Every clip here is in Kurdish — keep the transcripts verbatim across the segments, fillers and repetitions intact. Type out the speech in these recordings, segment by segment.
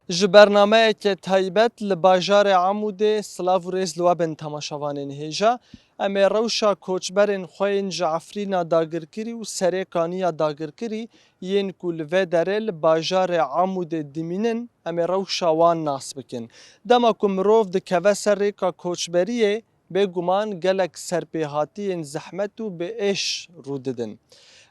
Ji bernameyeke taybet li bajarê Amûdê silav û rêz li we bin temaşevanên hêja. Em ê rewşa koçberên xwe yên ji Efrîna dagirkirî û Serêkaniya dagirkirî yên ku li vê derê li bajarê Amûdê dimînin, em ê rewşa wan nas bikin. Dema ku mirov dikeve ser rêka koçberiyê, bêguman gelek serpêhatiyên zehmet û bi êş rû didin.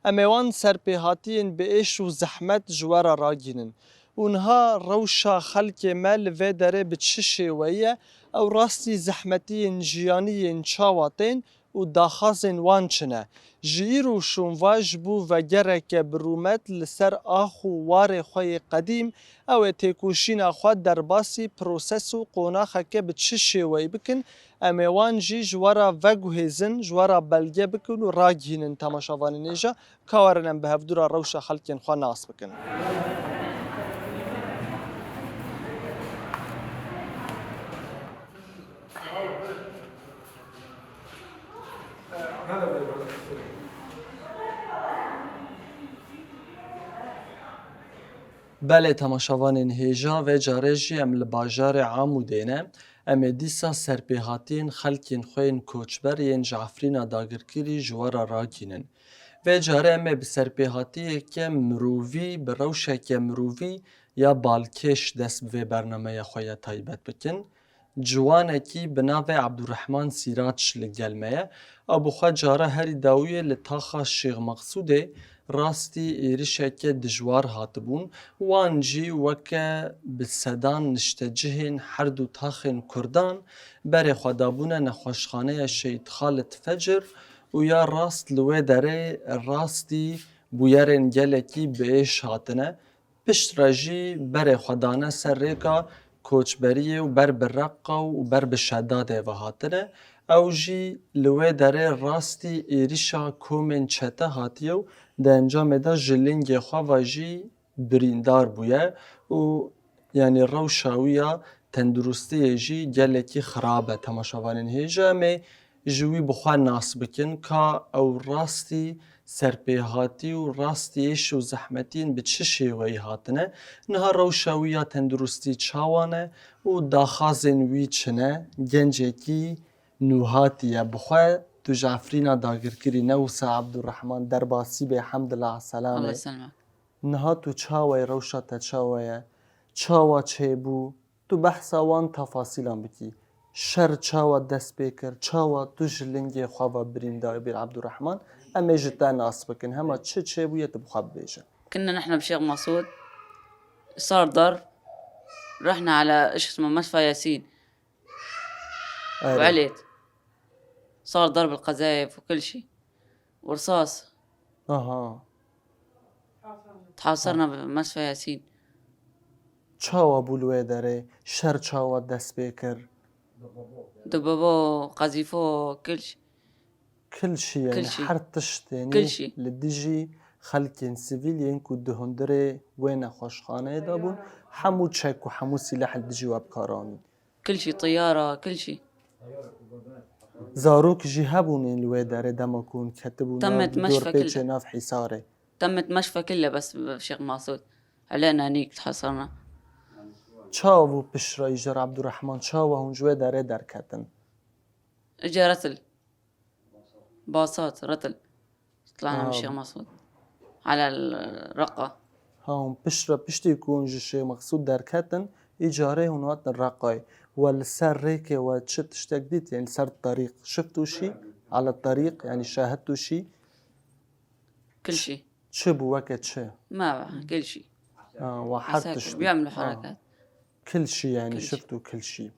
Em ê wan serpêhatiyên bi êş û zehmet ji we re ragihînin. Û niha rewşa xelkê me li vê derê bi çi şêweyî ye? Ew rastî zehmetiyên jiyanî yên çawa tên û daxazên wan çi ne? Ji îro şûnva ji bo vegereke bi rûmet li ser ax û warê xwe yê qedîm, ew ê têkoşîna xwe derbasî proses û qonaxeke bi çi şêweyî bikin, em ê wan jî ji we re veguhêzin, ji we re belge bikin û ragihînin temaşevanên hêja, ka werin em bi hevdû re rewşa xelkên xwe nas bikin. Belê temaşevanên hêja, vê carê jî em li bajarê Amûdê ne. Em ê dîsa serpêhatiyên xelkên xwe yên koçber yên ji Efrîna dagirkirî ji we re ragihînin. Vê carê em ê bi serpêhatiyeke mirovî, bi rewşeke mirovî ya balkêş dest bi vê bernameya xwe ya taybet bikin. Ciwanekî bi navê Ebdurrehman Sîraç li gel me ye. Ew bi xwe cara herî dawiyê li taxa Şêx Mexsûdê rastî êrişeke dijwar hatibûn. Wan jî weke bi sedan niştecihên her du taxên Kurdan berê xwe dabûne nexweşxaneya Şehîd Xalid Fecir û ya rast li wê derê rastî bûyerên gelekî bi êş hatine. Piştre jî berê xwe dane ser rêka koçberiyê û ber bi Reqa û ber bi Şedadê ve hatine. Ew jî li wê derê rastî êrişa komên çete hatiye û di encamê de ji lingê xwe ve jî birîndar bûye û, yanî, rewşa wî ya tenduristiyê jî gelekî xirab e. Temaşevanên hêja, em ê ji wî bi xwe nas bikin ka ew rastî serpêhatî û rastî êş û zehmetiyên bi çi şêweyî hatine. Niha rewşa wî ya tenduristî çawa ne û daxazên wî çi ne? Gencekî nûhatî ye. Bi xwe tu ji Efrîna dagirkirî ne wisa Ebdurrehman, derbasî bê, hemdillah selamê. Allah selamek. Niha tu çawa yî, rewşa te çawa ye? Çawa çêbû? Tu behsa wan tefasîlan bikî. Şer çawa dest pê kir? Çawa tu ji lingê xwe ve birîndar bî Ebdurrehman? Em ê ji te nas bikin. Hema çi çêbûye tu bi xwe bibêje. كنا نحن بشيخ مقصود، صار ضرب، رحنا على إيش اسمه مشفى ياسين. Erê. وعليت. صار ضرب القذايف وكل شي. ورصاص. Aha. تحاصرنا بمشفى ياسين. Çawa bû li wê derê? Şer çawa dest pê kir? ضبابو قذيفو كل شي. Kil şî, yanî كل شي. Her tişt, yanî كل شي. Li dijî xelkên sivîl yên ku di hundirê wê nexweşxaneyê de bûn, hemû çek û hemû sîleh li dijî we bi kar anîn. كل شي، طيارة، كل شي. Zarok jî hebûn ên li wê derê dema ku hûn ketibûn تمت مشفى كلها. Nav Hîsarê. تمت مشفى كلها بس بشيخ مقصود. علينا هنيك تحصرنا. Çawa bû piştre îcar Ebdurrehman? Çawa hûn ji wê derê derketin? إجا رتل. باصات، رتل. طلعنا من شيخ مقصود. على الرقة. Ha, hûn piştre, piştî ku hûn ji Şêx Mexsûd derketin, îcarê hûn hatin Reqayê. We li ser rêkê we çi tiştek dît? Yanî li ser terîq. Şiftû şî? Ala terîq, yanî şehidtû şî? كل شي. Çi bû, weke çi? ما بقى، كل شي. Ha, we her عساكر tişt. بيعملوا Ha. حركات. Kil şî, yanî كل شي. Şiftû kil şî.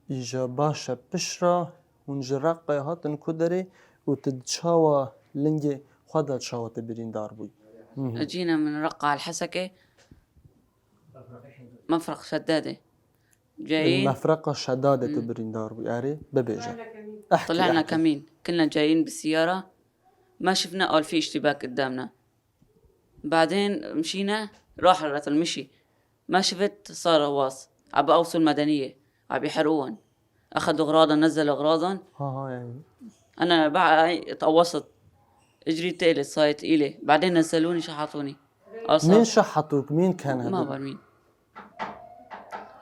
Îja baş e, piştre hûn ji Reqayê hatin ku derê û tu çawa lingê xwe de çawa tu birîndar bûyî? Hı hı. جينا من رقة على الحسكة، مفرق شدادة. جايين. Mefreqa Şedadê tu Hı. Birîndar bûyî. Erê, bibêje. Ehkî, طلعنا ehkî. كمين. كنا جايين بالسيارة، ما شفنا قال في اشتباك قدامنا. بعدين مشينا، راح الرتل مشي. ما شفت صار غواص. عم بقوصوا المدنية. عم يحرقوهن. أخذوا أغراضهن، نزلوا أغراضهن. Ha, ha, yanî. أنا بقى تقوصت. إجري تقلت، صاير تقيلة. بعدين نزلوني، شحطوني. Mîn şehatûk, mîn ken ما هدول؟ بعرف مين.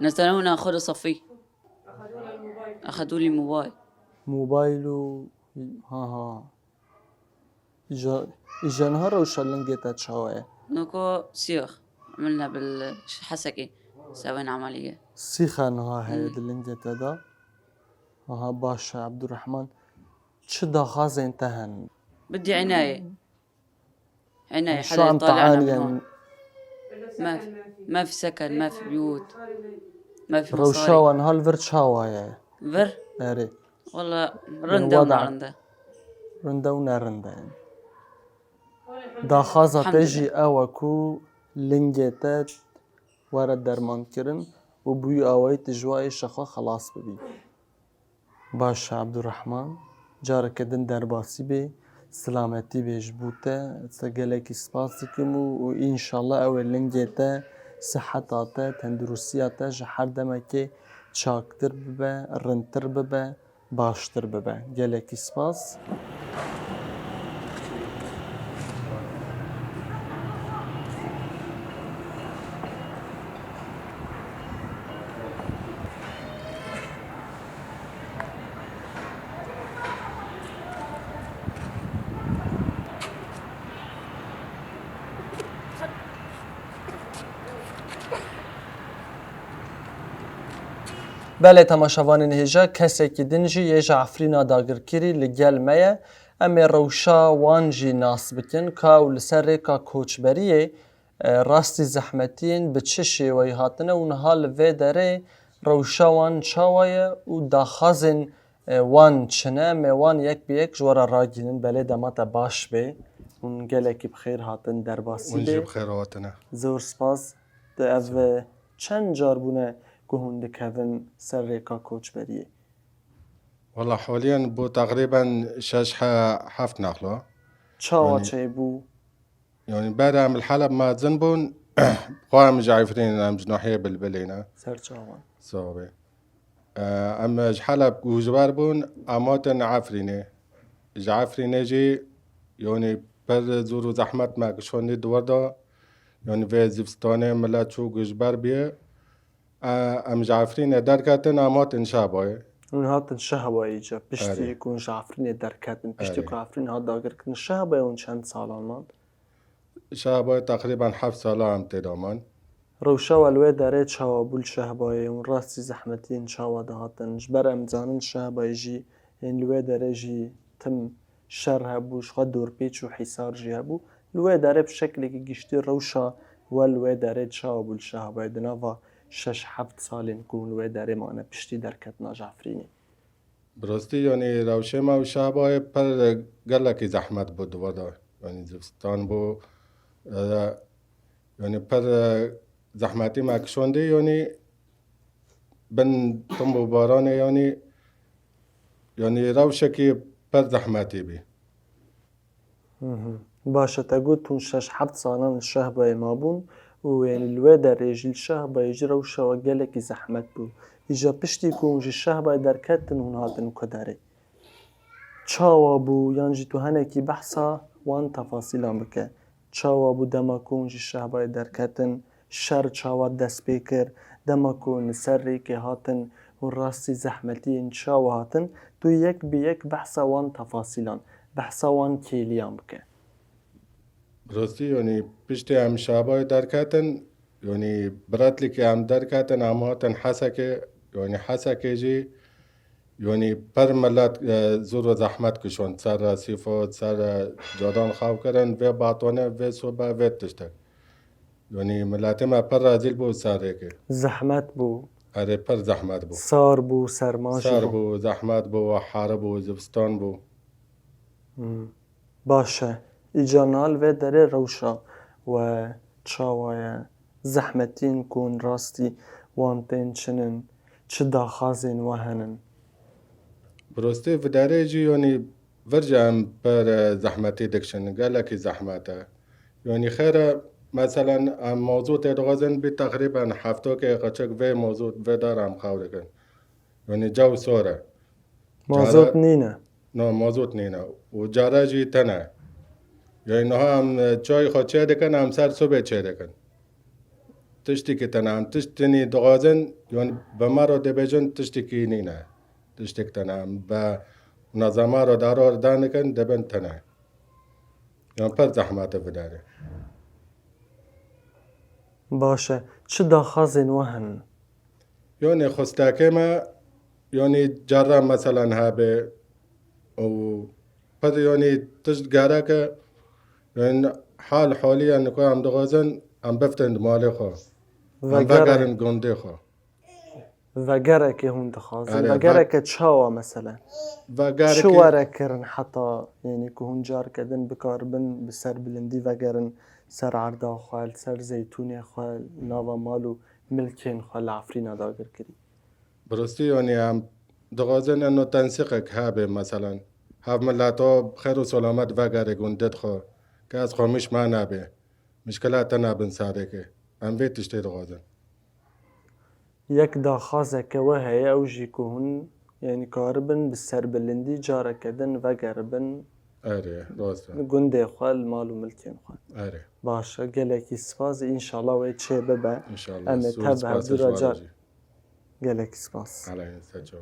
نزلونا خذ صفي. أخذوا لي الموبايل. موبايل و، ها، ها. Îja, îja niha rewşa lingê te çawa ye? نوكو سيوخ. عملنا بالحسكي. سوينا عملية. Sîxa niha heye di lingê te de. Aha, baş e, Abdurrahman. Çi daxwazên te hene? بدي عناية. عناية، حدا يطلعنا من هون. ما في، ما في سكن، ما في بيوت، ما في مصاري. Rewşa wan hal vir çawa ye? Vir? Erê. Wala rinde û nerinde. Rinde û nerinde ye. Daxwaza te jî ew e ku lingê te were dermankirin û bi wî awayî tu ji wa êşa xwe xelas bibî. Baş e, Abdurrahman. Careke din derbasî bê, silametî bê ji bo te. Ez te gelekî spas dikim û, û înşallah ew ê lingê te, siheta te, tenduristiya te ji her demekê çaktir bibe, rintir bibe, baştir bibe. Gelekî spas. Belê, temaşevanên hêja, kesekî din jî yê ji Efrîna dagirkirî li gel me ye. Em ê rewşa wan jî nas bikin, ka ew li ser rêka koçberiyê, e, rastî zehmetiyên bi çi şêweyî hatine û niha li vê derê rewşa wan çawa ye û daxwazên, e, wan çi ne? Em ê wan yek bi yek ji we re ragihînin. Belê, dema te baş bê. Hûn gelekî bi xêr hatin, derbasî bê. Hûn jî bi xêr hatine. Zor spas. Di ev, e, çend car bûne ku hûn dikevin ser rêka koçberiyê? Wala haliyen bû teqrîben şeş he-, heft nexlo. Çawa çêbû? Yanî ber em li Heleb mezin bûn, xwe em ji Efrînê ne, em ji nahiyê Bilbilê ne. Ser çawan? Sabê. E, em ji Heleb koçber bûn, em hatin Efrînê. Ji Efrînê jî, yanî pir zor û zehmet me kişandî di wir de. Yanî vê zivistanê milet çû koçber bûye. E, em ji Efrînê derketin, em hatin Şehbayê. Hûn hatin Şehbayê îca, piştî ku hûn ji Efrînê derketin, piştî ku Efrîn hat dagirkirin, Şehbayê hûn çend salan mand? Şehbayê teqrîben heft sala em tê de man. Rewşa we li wê derê çawa bû li Şehbayê? Hûn rastî zehmetiyên çawa dihatin? Ji ber em dizanin Şehbayê jî, ên li wê derê jî tim şer hebû, ji xwe dorpêç û hîsar jî hebû. Li wê derê bi şeklekî giştî rewşa we li wê derê çawa bû li Şehbayê di nava şeş heft salên ku hûn li wê derê mane piştî derketina ji Efrînê? Bi rastî, yanî rewşê me û Şehbayê pir gelekî zehmet bû di wir de. Yanî zivistan bû, e, yanî pir, e, zehmetî me kişandî, yanî bin tim û baranê, yanî, yanî rewşekî pir zehmetî bî. Hı hı. Baş e, te got hûn şeş heft salan li Şehbayê mabûn û, yanî, li wê derê jî, li Şehbayê jî rewşa we gelekî zehmet bû. Îja piştî ku hûn ji Şehbayê derketin, hûn hatin ku derê? Çawa bû, yan jî tu henekî behsa wan tefasîlan bike? Çawa bû dema ku hûn ji Şehbayê derketin? Şer çawa dest pê kir? Dema ku hûn li ser rêkê hatin, hûn rastî zehmetiyên çawa hatin? Tu yek bi yek behsa wan tefasîlan, behsa wan kêliyan bike. Bi rastî, yanî piştî em Şehbayê derketin, yanî bi retlîkê em derketin, em hatin Hesekê, yanî Hesekê jî, yanî pir milet, e, zor û zehmet kişand, ser resîfat, ser, e, cadan xew kirin, vê batonê, vê sobe, vê tiştek. Yanî miletê me pir rezîl bû ser rêkê. Zehmet bû. Erê, pir zehmet bû. Sar bû, serma jî bû. Sar bû, zehmet bû, û here bû, zivistan bû. Hmm. Baş e. Îca niha li vê derê rewşa we çawa ye? Zehmetiyên ku hûn rastî wan tên çi nin? Çi daxwazên we henin? Bi rastî vê derê jî, yanî, vir jî em pir, e, zehmetî dikişin, gelekî zehmet e. Yanî xêr e, meselen, em mazotê dixwazin bî teqrîben hefta kê qeçik vê mazot, vê dar em xew dikin. Yanî cew sor e. Mazot nîne. Na, mazot nîne. Û care jî tune. Yanî niha em, e, çayê xwe çê dikin, em ser sobê çê dikin. Tiştekî tene em tişt tenî dixwazin, yan bi me re dibêjin tiştekî nîne. Tiştek tene em bi nazama re daro danikin dibin tene. Yan pir zehmet e vê derê. Baş e. Çi daxwazên we hene? Yanî xwestekê me, yanî cara meselen hebe û pir yanî tişt gerek e, yanî hal haliye nika em dixwazin em biftin di malê xwe. Em vegerin gundê xwe. Vegerekê hûn dixwazin. Erê, vegereke çawa meselen? Vegerekê. Çi were kirin heta, yanî ku hûn careke din bikaribin bi ser bilindî vegerin ser erda xwe, li ser zeytûnê xwe, nava mal û milkên xwe li Efrîna dagir kirî? Bi rastî, yanî em dixwazin eno tensîqek hebe, meselen, hev mileta bi xêr û selamet vegere gundê xwe, ke ez xwe miş me nebe, mişkila te nebin sereke. Em vê tiştê dixwazin. Yek daxwazeke we heye, ew jî ku hûn, yanî, karibin bi serbilindî careke din vegeribin. Erê, rast e. Gundê xwe, li mal û milkên xwe. Erê. Baş e, gelekî spas, înşallah wê çê bibe. Înşallah. Em ê tev hevdû re car. Gelekî spas. Aleyhîn seço.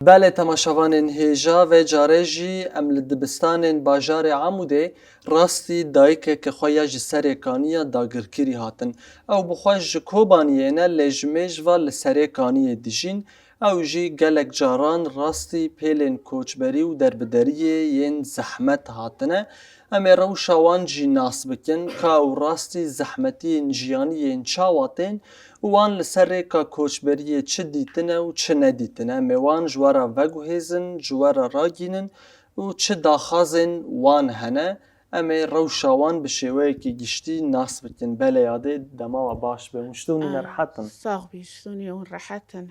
Belê, temaşevanên hêja, vê carê jî em li dibistanên bajarê Amûdê rastî dayikeke xwe ya ji Serê Kaniyê dagirkirî hatin. Ew bi xwe ji Kobaniyê ne, lê ji mêj ve li Serê Kaniyê dijîn. Ew jî gelek caran rastî pêlên koçberî û derbideriyê yên zehmet hatine. Em ê rewşa wan jî nas bikin, ka ew rastî zehmetiyên jiyanî yên çawa tên û wan li ser rêka koçberiyê çi dîtine û çi nedîtine. Em ê wan ji we re veguhêzin, ji we re ragînin û çi daxwazên wan hene. Em ê rewşa wan bi şêweyekî giştî nas bikin. Belê yadê, dema we baş be. Hûn ji dûnî ne rehet in. Sax bî, ji dûnî hûn rehet in.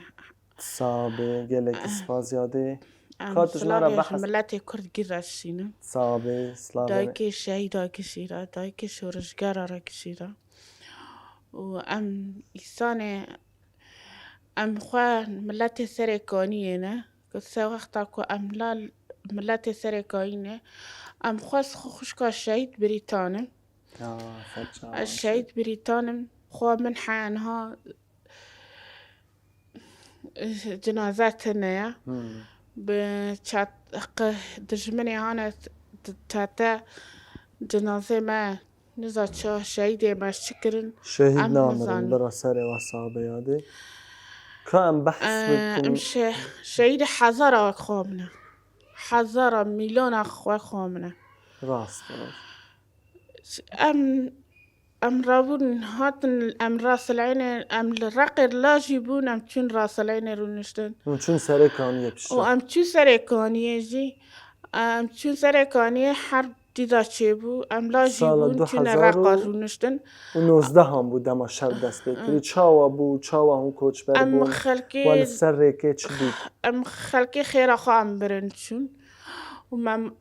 Sax be, gelekî spas yadê. Em Ka tu ji me re silavê ji behs. Miletê Kurd gî re dişînin. Sax be, silavê. Dayikê şehîda gişî re, dayikê şoreşgera re gişî re. Û em îsanê, em xwe miletê Serê Kaniyê ne. Ku se wexta ku em la miletê Serê Kaniyê ne, em xwe xwe xwişka şehîd Brîtan im. Ya, xwe çawa Ez şehîd Brîtan im. Xwe min heye niha Cinaze tune ye. Hmm. Bi çat-, qe-, dijminê hane t-, çete cinazê me niza ça şehîdê me çi kirin. Şehîd Em namirin nizanin. Bira serê we sabe yadê. Ka em behs Ee, bikin. Em şe-, şehîdê hezara xwe bine. Hezara, milyona xwe xwe bine. Rast, rast. Em, em rabûn hatin, em rasileyne, em li Reqê lajî bûn, em çûn rasileyne rûniştin. Hûn çûn Serê Kaniyê pişta? Û em çûn Serê Kaniyê jî, em çûn Serê Kaniyê herb dîda çêbû, em lajî Sala bûn, du çûne hezar Reqa û rûniştin. Û nozdeh an bû dema şer dest pê kirî. Çawa bû, çawa hûn koçber Em bûn? Xelkê, Wan li ser rêkê çi dît? Em xelkê xêra xwe em birin çûn. Û me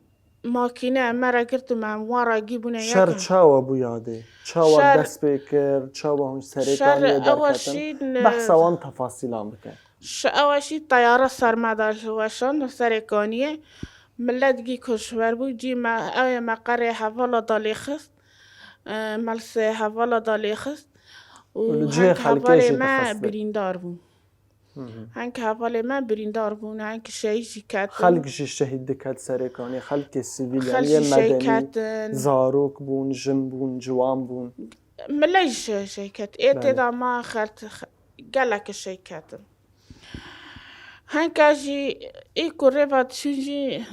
makîne me re girtin, me wan re gî bûne Şer yek. Çawa bû yadê? Çawa Şer, dest pê kir? Çawa hûn Serê şer Kaniyê ewa derketin? Şîn, Behsa wan tefasîlan bike. Şi ewa şî teyara ser me de weşand Serê Kaniyê. Millet gî koçber bû. Cî me, ew ê me qerê hevala da lêxist. E, me li sê hevala da lêxist. Û Û li cihê heng xelkê hevalê jî me dixistin. Birîndar bû. Hı hı. Heng hevalê me birîndar bûn, heng şehîd jî ketin. Xelk jî şehîd diket Serê Kaniyê, xelkê sivîl, yanî Xelk yê jî şehîd medenî, ketin. Zarok bûn, jin bûn, ciwan bûn. Millet jî şe-, şehîd ket. Ê Belê. Tê de ma xelt-, x-, gelek şehîd ketin. Henka jî ê ku rêva diçûn jî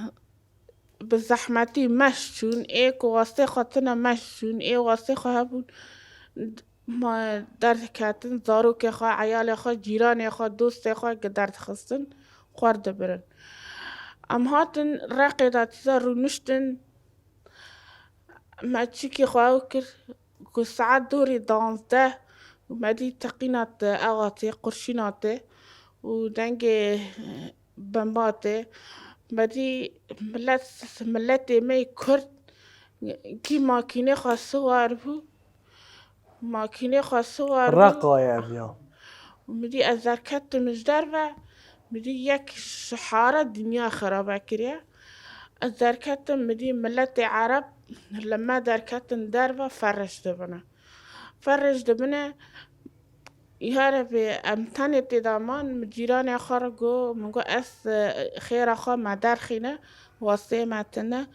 bi zehmetî meş çûn, ê ku wastê xwe tune meş çûn, ê wastê xwe hebûn, ma derdiketin, zarokê xwe, eyalê xwe, cîranê xwe, dostê xwe gi derdixistin, xwar dibirin. Em hatin Reqê de tîza rûniştin, me çîkê xwe ew kir, ku saet dorê danzdeh û me dî teqîna te, ewa tê, qurşîna tê û dengê bemba tê. Me dî milet, miletê me yê Kurd kî makînê xwe siwar bû. Makînê xwe siwar bû. Reqayê ev ya. Û min dî ez derketim ji derve, Min dî yek şihara dinya xirabe kiriye. Ez derketim, min dî miletê Ereb li me derketin derve ferrej dibine. Ferrej dibine, îhare vê em tenê tê de man, min cîranê xwe re got, min got, "Ez, e, xêra xwe me derxîne, wastê me tune."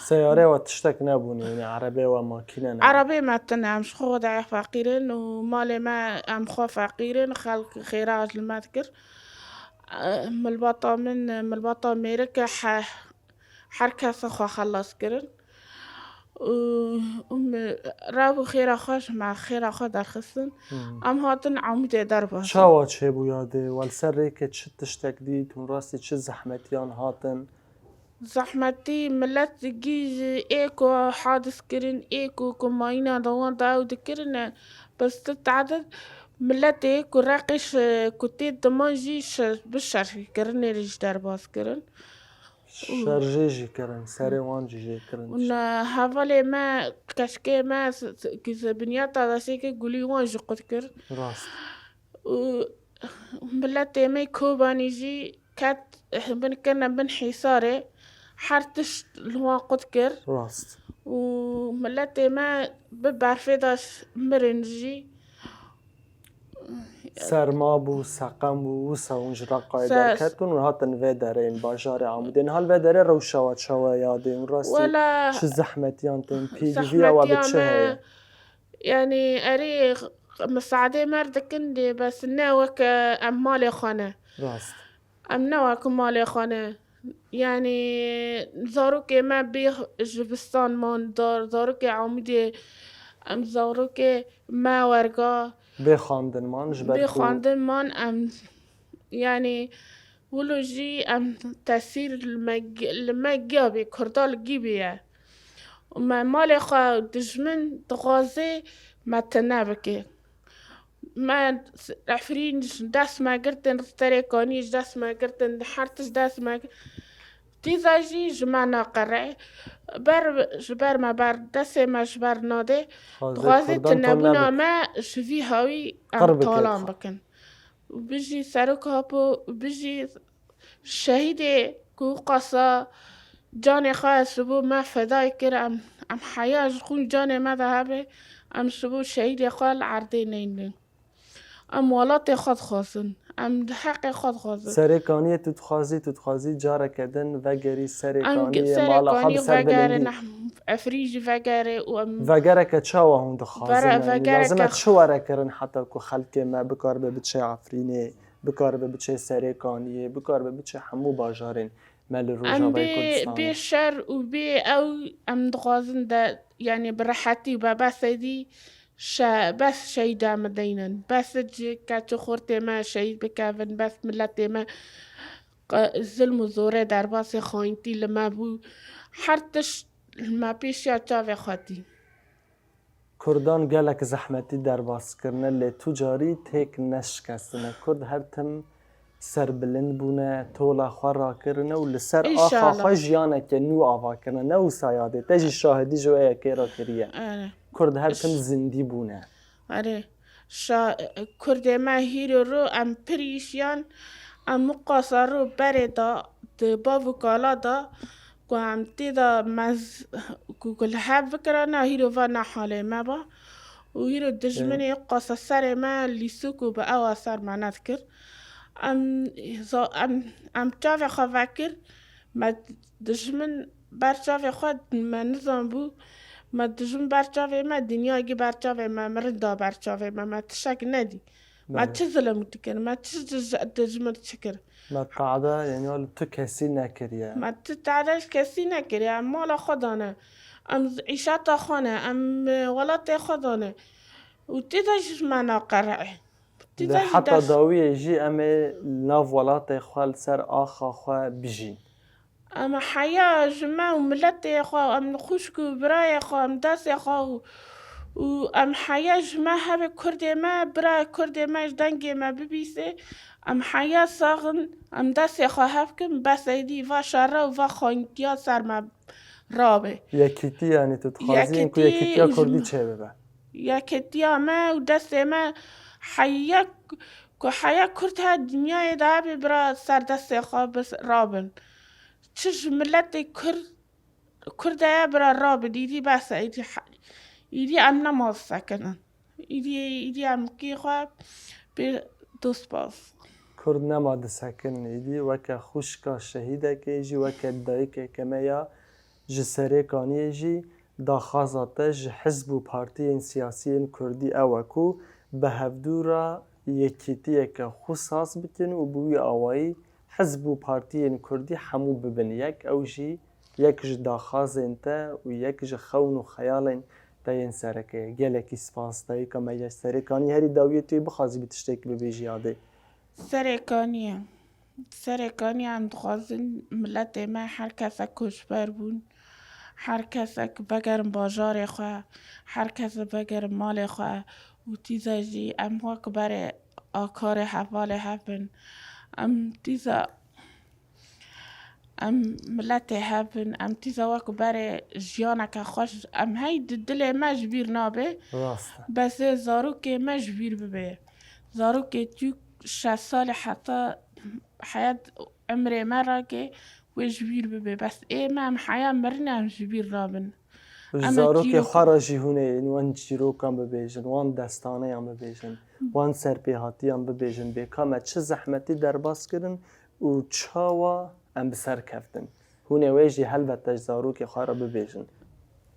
Seyarê we tiştek nebûn, yanî erebê we, makîne nebûn? Erebê me tune, em ji xwe de feqîr in û malê me, em xwe feqîr in, xelk xêra ji me dikir. E, milbata min, milbata mêrik e, he-, her kes xwe xelas kirin. Û, û min rew û xêra xwe ji me, xêra xwe derxistin. Hmm. Em hatin Amûdê derbas. Çawa çêbû yadê? We li ser rêkê çi tiştek dît? Hûn rastî çi zehmetiyan hatin? Zehmetî, milet gî ji ê ku hadis kirin, ê ku, ku mayîna de wan de ew dikirine, bes tu tadid miletê ku reqê şi-, ku tê diman jî şi-, bi şerkirinê re jî derbas kirin. Şer jê jî kirin, serê wan jî jê kirin. Û ne hevalê me, keşkê me, s-, s-, ki ze binyata destê ke gulî wan jî qut kir. Rast. Û miletê me Kobanî jî ket bin kirine bin hîsarê, her tişt li wan qut kir. Rast. Û miletê me bi berfê de mirin jî. Serma bû, seqem bû, wisa hûn ji Reqayê Se- derketin û hatin vê derê yên bajarê Amûdê. Niha li vê derê rewşa we çawa yadê? Hûn rastî Wela çi zehmetiyan tên? Pêdiviya we bi zehmetiya çi me, heye? Yanî erê misadê me dikin dê, bes ne weke em malê xwe ne. Rast. Em ne weke malê xwe ne. Yanî zarokê me bê ji bistan man dar, zarokê Amûdê, em zarokê me werga Bê xwendin man, ji ber bê ku xwendin man, em, yanî, wilo jî em tesîr li me gi-, li me giya bê, Kurda li gî bê ye. Û me malê xwe dijmin dixwaze me tune bike. Me s-, Efrîn ji dest me girtin, Serê Kaniyê ji dest me girtin, her tişt dest me gi-, Tîza jî ji me naqere. Ber, ji ber me ber, destê me ji ber nade. Dixwaze Kurdan tunebûna me ji vî hawî em talan bikin. Û bijî Serok Apo, û bijî şehîdê ku qasa canê xwe ji bo me fedayî kir, em, em heya ji xûn canê me de hebe, em ji bo şehîdê xwe li erdê neynin. Em welatê xwe dixwazin. Em heqê xwe dixwazin. Serê Kaniyê tu dixwazî, tu dixwazî careke din vegerî Serê Kaniyê, mala xwe li ser bilindî. Efrîn jî vegere û em vegereke çawa hûn dixwazin? Yanî lazim e çi were kirin heta ku xelkê me bikaribe biçe Efrînê, bikaribe biçe Serê Kaniyê, bikaribe biçe hemû bajarên me li Rojavayê Kurdistanê? Em bê, bê şer û bê ew em dixwazin de, yanî bi rehetî û be besedî Şe-, bes şehîda me deynin. Bes ji keç û xortê me şehîd bikevin, bes miletê me qe-, zilm û zorê derbasê xayintî li me bû. Her tişt li me pêşiya çavê xwe tî. Kurdan gelek zehmetî derbas kirine, lê tu carî têk neşikestine. Kurd her tim serbilind bûne, tola xwe rakirine û li ser axa xwe jiyaneke nû ava kirine. Ne wisa yadê. Te jî şahidî ji wê yekê re kiriye. Erê. Kurd her tim zindî bûne. Erê. Şa-, Kurdê me hîro ro em pir îşiyan, em miqasa ro berê da, di bav û kala da, ku em tê de mez-, ku, ku li hev bikirana, hîro va ne halê me ba. Û hîro dijminê qasa serê me lîsûk û bi ewa ser me nedikir. Em, za-, em, em çavê xwe vekir, me dijmin ber çavê xwe me nizanbû, me dijmin ber çavê me, dinyagî ber çavê me, mirin da ber çavê me, me tiştek nedî. Me çi zilim dikir, me çi dij-, dijmin çi kir? Me te'de, yanî li tu kesî nekiriye. Me tu te'de ji kesî nekiriye, em mala xwe dane. Em îşata xwe ne, em, e, welatê xwe dane. Û tê de jî ji me naqere. Tê de jî heta dawiyê jî em ê li nav welatê xwe, li ser axa xwe bijîn. Em heya ji me û miletê xwe, em xwişk û birayê xwe, em destê xwe û, û em heya ji me hebe Kurdê me, birayê Kurdê me ji dengê me bibîsê, em heya sax in, em destê xwe hev kin, bes êdî va şerre û va xayintiya ser me rabe. Yekîtî, yanî tu dixwazî ku yekîtiya Kurdî çêbibe. Yekîtiya me û destê me heya Ku heya Kurd he dinyayê de hebe bira ser destê xwe bis-, rabin. Çi ji miletê Kurd, Kurd heye bira rabin. Îdî bes e, îdî he-, îdî em nema disekinin. Îdî, îdî em kê xwe pê dost bas. Kurd nema disekin, îdî weke xwişka şehîdekê jî, weke dayikeke me ya ji Serêkaniyê jî daxwaza te ji hizb û partiyên siyasî yên kurdî ew e ku bi hevdû re yekîtiyeke xwe saz bikin û bi wî awayî hizb û partiyên kurdî hemû bibin yek. Ew jî yek ji daxwazên te û yek ji xewn û xeyalên te yên sereke ye. Gelekî spas dayika me ya Serêkaniyê. Herî dawiyê tu yê bixwazî bi tiştekî bibêjî yadê. Serêkaniyê. Serêkaniyê em dixwazin miletê me her kesek koçber bûn. Her kesek vegerin bajarê xwe. Her kesek vegerin malê xwe. Û tîza jî em wek berê akarê hevalê hev bin. Em tîza Em miletê hev in, em tîza wek berê jiyaneke xweş, em hey di dilê me ji bîr nabe. Rast e. Bes ê zarokê me ji bîr bibe. Zarokê tu şeş salî heta heyet emrê me rake wê ji bîr bibe. Bes ê me em heya mirinê em ji bîr nabin. Ji zarokê xwe re jî hûn ê wan çîrokan bibêjin, wan destaneyan bibêjin, wan serpêhatiyan bibêjin, bê ka me çi zehmetî derbas kirin û çawa em bi ser keftin. Hûn ê wê jî helbete ji zarokê xwe re bibêjin.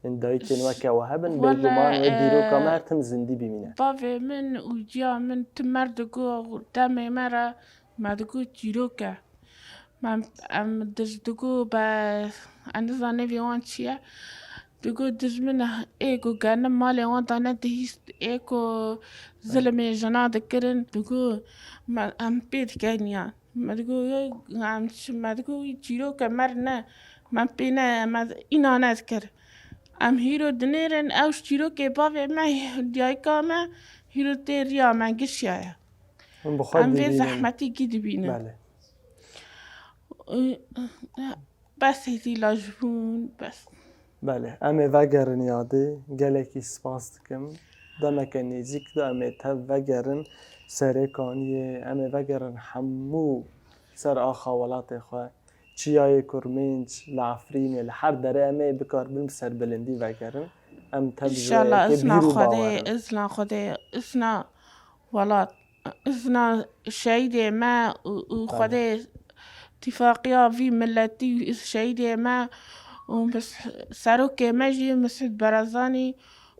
Ên dayikên weke we hebin, bêguman wê dîroka me her tim zindî bimîne. Bavê min û ciya min tim mer digo demê me re me digo çîrok e. Em, em dij digo be, ez nizanim vê wan çi ye. Digo dijmin ê ku genim malê wan da nedihîst, ê ku zilimê jina dikirin, digo me, em pê dikeniyan. Me digo, yo, em çi, me digo, wî çîroke mer ne, me pê ne, me îna nedikir. Em hîro dinêrin, ew ji çîrokê bavê me, dayika me, hîro tê riya me gişiyaye. Hûn bi xwe dibînin. Em vê zehmetî kî dibînin? Belê. Bes hêdî laj bûn, bes. Belê, em ê vegerin yadê. Gelekî spas dikim. Demeke nêzîk de em ê tev vegerin Serêkaniyê. Em ê vegerin hemû ser axa welatê xwe. Çiyayê Kurmênc, li Efrînê, li her derê em ê bikaribin bi serbilindî vegerin. Em tev ji wê yekê bîr û bawer in. Înşallah, izna Xwedê, izna Xwedê, izna welat. Izna şehîdê me û, û Xwedê tifaqiya vî miletî û şehîdê me û mis-, serokê me jî Misûd Barzanî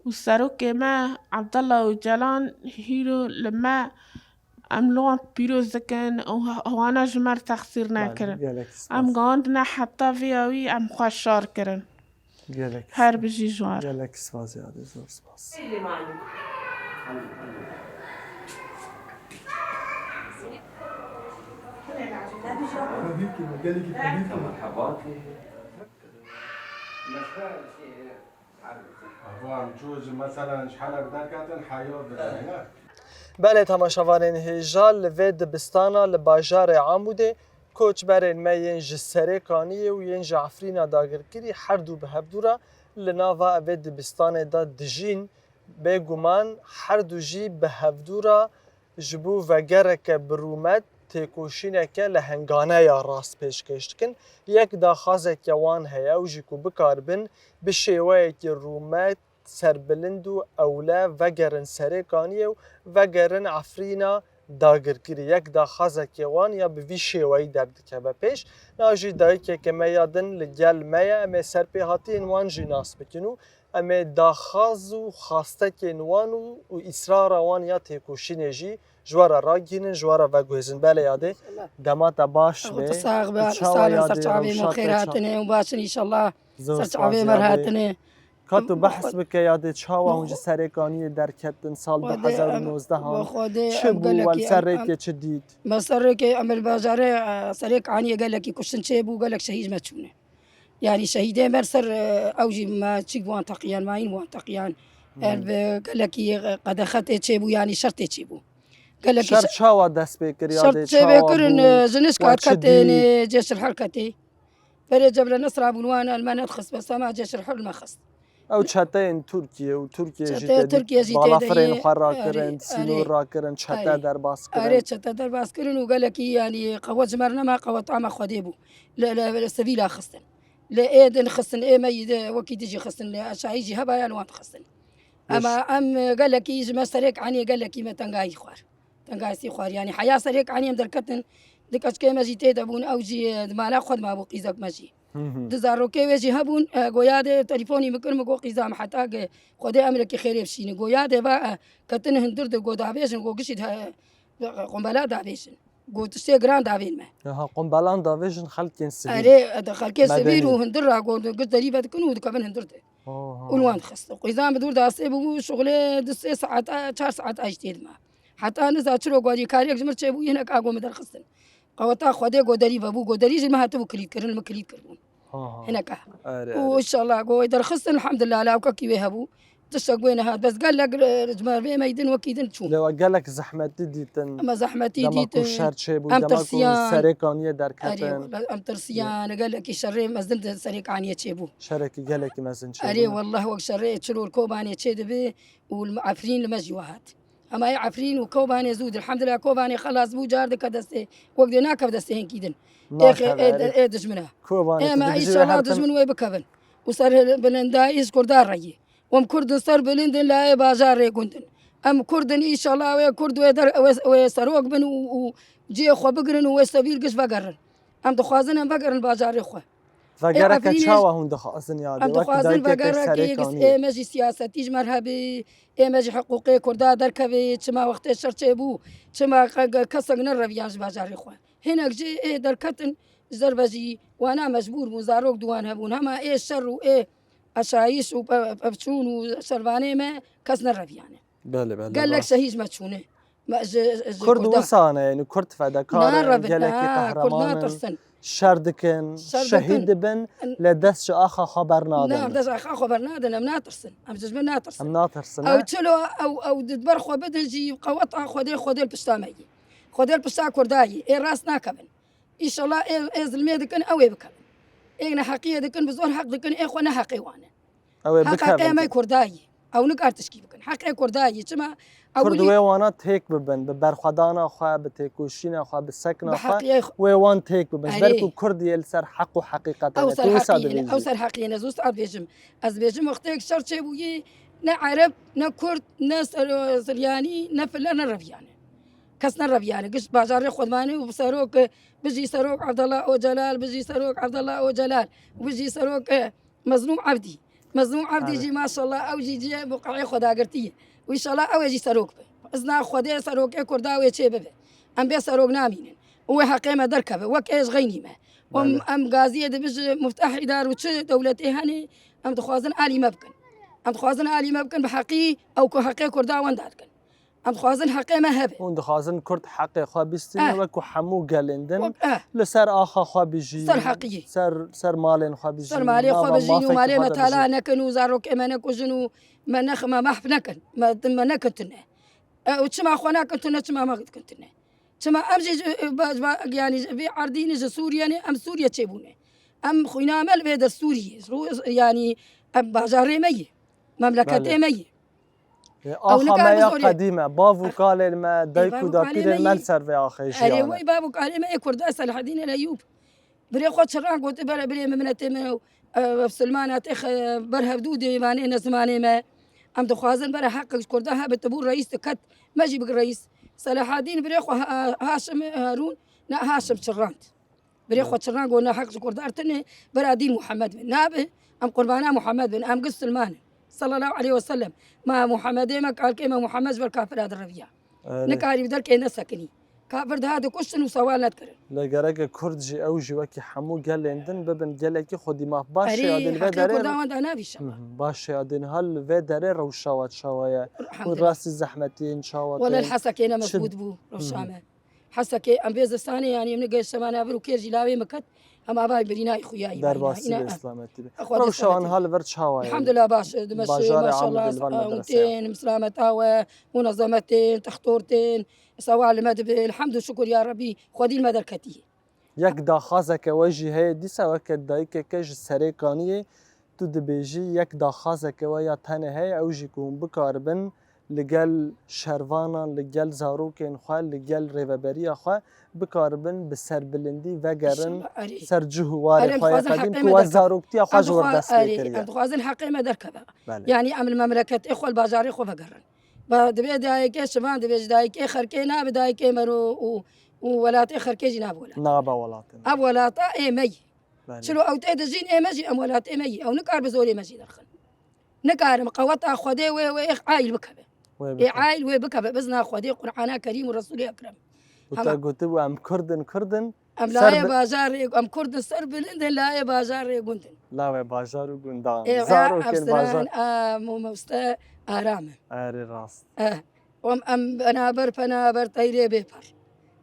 û serokê me Abdullah Ocalan hîro li me, em li wan pîroz dikin û he-, wana ji me re texsîr nekirin. Em gihand ne heta vê yawî em xwe şar kirin. Gelek spas. Her bijî ji wan re. Gelek spas yadê, zor spas. Belê temaşevanên hêja, li vê dibistana li bajarê Amûdê koçberên me yên ji Serêkaniyê û yên ji Efrîna dagirkirî her du bi hevdû re li nava vê dibistanê de dijîn. Bêguman her du jî bi hevdû re ji bo vegereke bi rûmet têkoşîneke lehengane ya rast pêşkêş dikin. Yek daxwazeke wan heye, ew jî ku bikaribin bi şêweyekî rûmet, serbilind û ewle vegerin Serêkaniyê û vegerin Efrîna dagirkirî. Yek daxwazeke wan ya bi vî şêweyî derdikeve pêş. Niha jî dayikeke me ya din li gel me ye. Em ê serpêhatiyên wan jî nas bikin û em ê daxwaz û xastekên wan û, û îsrara wan ya têkoşînê jî ji we re ragihînin, ji we re veguhêzin. Belê yadê, dema te baş be. Ew te sax be, û çawa sağ be, yadê ser çavê me rewşa xêr te ça- hatine û baş in înşallah. Zor spas yadê. Ser çavê me hatine. Ka tu behs bike yadê, çawa hûn ji Serêkaniyê derketin sal du hezar û nozdeh an? Çi bû, we li ser rêkê çi dît? Me ser rêkê em li bajarê, e, Serêkaniyê gelekî kuştin çêbû, gelek şehîd me çûne. Yanî şehîdê me ser, e, ew jî me çîk wan teqiyan, mayîn wan teqiyan. Ev, e, gelekî, e, qedexe tê çêbû, yanî şer tê çêbû. Gelekî şer çawa dest pê kir, ya dê çawa bû? Şer çêbê kirin, e, ji nişka ketê, cêşil herketê. Berê Cebla Nesra bûn, wan el me nedixist, bes ema cêşil hur me xist. Ew çeteyên Tirkiye û Tirkiye jî Çeteyê tê dî Tirkiye jî tê de balafirên yê, xwe erê, rakirin, sînor erê, rakirin, çete erê. derbas Erê, kirin. Çete derbas kirin û gelekî, yanî, qewet ji me re nema, qeweta me Xwedê bû. Li, li, li sivîla xistin. Li ê din xistin, ê me yî de wekî dijî xistin, li aşayî jî heba yan wan dixistin. Baş. Ema em gelekî ji me serê kaniyê gelekî me tengayî xwar. Tengayî xwar. Yanî heya serê kaniyê em derketin, di keçikê me jî tê de bûn, ew jî, e, di mala xwe de mabû qîzek me jî. Hı hı. Di zarokê wê jî hebûn, e, goya de telefonî min kir, min got, "Qîza min, heta ge Xwedê emrekî xêrê bişîne." Goya de va, e, ketin hundir de, go davêjin, go gişî de, e, qombela davêjin. Go tiştê giran davên me. Aha, qombelan davêjin xelkên sivîl. Erê, e, de xelkê sivîl û hundir ra go giş derî vedikin û dikevin hundir de. Oha. Û li wan dixist. Qîza min dûr dastê bûbû, şuxulê du sê saeta, çar saeta jî tê dima. Heta niza çiro gwarîkariyek ji min çêbû, hineka go min derxistin. Qeweta Xwedê go derî vebû, go derî jî min hatibû kilît kirin, min kilît kiribûn. Ha, ha. Hineka. Erê, û erê. Înşallah go wê derxistin, elhamdulillah, lawkekî wê hebû. Tiştek wê nehat. Bes gelek, e, ji me vê meydin wekî din çû. Lê we gelek zehmetî dîtin. Em zehmetî dîtin. Dema ku şer çêbû, em dema ku tirsiyan. Serê kaniyê derketin. Erê, wela, em tirsiyan. Gelekî şerê mezin di serê kaniyê çêbû. Şerekî gelekî mezin çêbû. Erê, wallah, wek şerê çiror Kobanê çêdibe û li Efrîn li me jî we hat. Hema yê Efrîn û Kobanê zû dir. Elhamdulillah, Kobanê xelas bû, car dike destê, wek dê nakev destê hinkî din. Ê xe-, nakev, ê, erê. Ê dijmina. Kobanê, ê me, tu dijî we înşallah her tim dijmin wê bikevin. Û ser bilindayî ji Kurdan re yê. Em Kurd in, ser bilind in, layê bajarê gund in. Em Kurd in, înşallah wê Kurd wê der, wê, wê serok bin û, û cihê xwe bigirin û wê sebîl giş vegerin. Em dixwazin em vegerin bajarê xwe. Vegereke Efrînê çawa hûn dixwazin ya? Em dixwazin vegereke yek, ê me jî siyasetî ji me re hebe, ê me jî hiqûqê Kurda derkeve, çima wextê şer çêbû, çima ke-, ke-, kesek nereviyan ji bajarê xwe. Hinek jî ê derketin ji derve jî wana mecbûr bûn, zarok di wan hebûn. Hema ê şer û ê aşayîş û pe-, pevçûn û şervanê me kes nereviyane. Belê, belê, rast. Gelek şehîd ji me çûne. Me ji, ji Kurd Kurdan. Wisa ne, yani Kurd fedekarên, gelekî qehreman in. Natirsin. Şer dikin, şehîd dibin, lê dest ji axa xwe bernadin. Na, dest axa xwe bernadin, em natirsin. Em ji me natirsin. Em natirsin, ew çilo, ew, ew di ber xwe bidin jî, qeweta Xwedê, Xwedê li pişta me yî. Xwedê li pişta Kurda yî. Ê rast nakevin. Înşallah ê, ê zilmê dikin, ew ê bikevin. Ê neheqiyê dikin, bi zor heq dikin, ê xwe ne heqê wan e. Ew ê bikevin. Heqa qê me Kurda yî. Ew nikar tişkî bikin. Heqê Kurda yî. Çima? Kurd wê wana têk bibin, bi berxwedana xwe, bi têkoşîna xwe, bi sekna xwe, wê wan têk bibin. Ji ber ku Kurd yê li ser heq û heqîqetê ne. Tu wisa dibêjî. Ew ser heqî ne. Zû saet bêjim. Ez bêjim wextê şer çêbûyî, ne Ereb, ne Kurd, ne Sir-, Siryanî, ne File, ne reviyane. Kes nereviyane. Giş bajarê xwe dimanê û bi serok, bijî serok Abdullah Ocalan, bijî serok Abdullah Ocalan, bijî serok, e, Mezlûm Ebdî. Mezlûm Ebdî jî maşallah ew jî cihê mewqeyê xwe dagirtî ye. Û înşallah ew ê jî serok be. Izna Xwedê serokê Kurda wê çê bibe. Em bê serok namînin. Û wê heqê me derkeve. Wek ê ji xeynî me. Em, em gaziyê dibij muftehî dar û çi dewletê hene, em dixwazin alî me bikin. Em dixwazin alî me bikin bi heqî ew ku heqê Kurda wenda dikin. Em dixwazin heqê me hebe. Hûn dixwazin Kurd heqê xwe bistînin, eh, wekû hemû gelên din, wek, eh, li ser axa xwe bijîn, ser heqiyê, ser, ser malên xwe bijîn, ser malê xwe bijîn û malê me tala nekin û zarokê me nekujin û me nex-, me mehf nekin, me, me nekin tune. E, û çima xwe nakin tune, çima me dikin tune? Çima em jî ji, ba, ba, yanî vê erdî ne, ji Sûriye ne, em Sûriye çêbûne. Em xwîna me li vê der Sûriye, yanî em bajarê me ye, memleketê me ye. Belê. Ê, axa me ya qedîm e, bav û kalên me, dayik û dapîrên me li ser vê axê jiyan e. Erê, wey bav û kalê me ê Kurda Selahedîn el Eyûb. Birê xwe çiran gote, bere birê min, minetê min û, e, Silmana tê xe-, ber hevdû dê vanê ne zimanê me. Em dixwazin bere heq Kurda hebe, tu bû reîs diket, me jî bik reîs. Selahedîn birê xwe Ha-, Haşim Harûn, ne Haşim çirand. Birê xwe çiran got, ne heq ji Kurdan tune, bera dîn Muhammed bin. Nabe, em qurbana Muhammed bin, em giş Silman in. Sallallahu aleyhi ve sellem. Ma Muhammedê me, kalkê me Muhammed ji ber kafira direviya. Erê. Nikarî bi derkê nesekinî. Kafir diha dikuştin û sewal nedikirin. Lê gereke Kurd jî ew jî wekî hemû gelên din bibin gelekî xwedî maf. Baş şêya din vê derê. Erê, heqê Kurdan wenda navîşe. Hı hı. Baş şêya din hal vê derê rewşa we çawa ye? Elhamdulillah. Hûn rastî zehmetiyên çawa tên? Wele Hesekê ne mezbût bû rewşa me. Hesekê, em vê zistanê, yanî, em nigihişte me navir û kêr jî lawê me ket, em avayî birînayî xuyayî. Derbasî be, îslametî be. Rewşa wan ha li vir çawa ye? Elhamdulillah baş e, dimeşe, maşallah, hûn tên, silameta we, munezemet tên, textor tên, sewal li me dibe, elhamdû şukur ya Rebî, xwedî li me derketiye. Yek daxwazeke we jî heye dîsa weke dayikeke ji Serê Kaniyê, Tu dibêjî yek daxwazeke we ya tenê heye, ew jî ku hûn bikaribin li gel şervanan, li gel zarokên xwe, li gel rêveberiya xwe bikaribin bi serbilindî vegerin ser cih û warê xwe yê qedîm ku we zaroktiya xwe ji wir dest pê kiriye. Em dixwazin heqê me derkeve. Belê. Yanî em li memleketê xwe, li bajarê xwe vegerin. Ba, divê dayikê şivan, divê ji dayikê xerkê nabe dayikê mero û, û welatê xerkê jî nabe welat. Nabe welatê me. Ev welata ê me yî. Belê. Çilo ew tê dijîn ê me jî, em welatê me yî. Ew nikar bi zorê me jî derxin. Nikarim qeweta Xwedê wê, wê aîl bikeve. Wê Ê bikeve. Aîl wê bikeve, bizna Xwedê, Qur'ana Kerîm û Resûlê Ekrem. Û te gotibû, em Kurd in, Kurd in. Em layê bajarê, em Kurd in, ser bilind in, layê bajarê gund in. Lawê bajar û gundan. Ê, zarokên bajar. Em mamoste Aram in. Erê rast. Eh, em, em penaber, penaber teyrê bê per.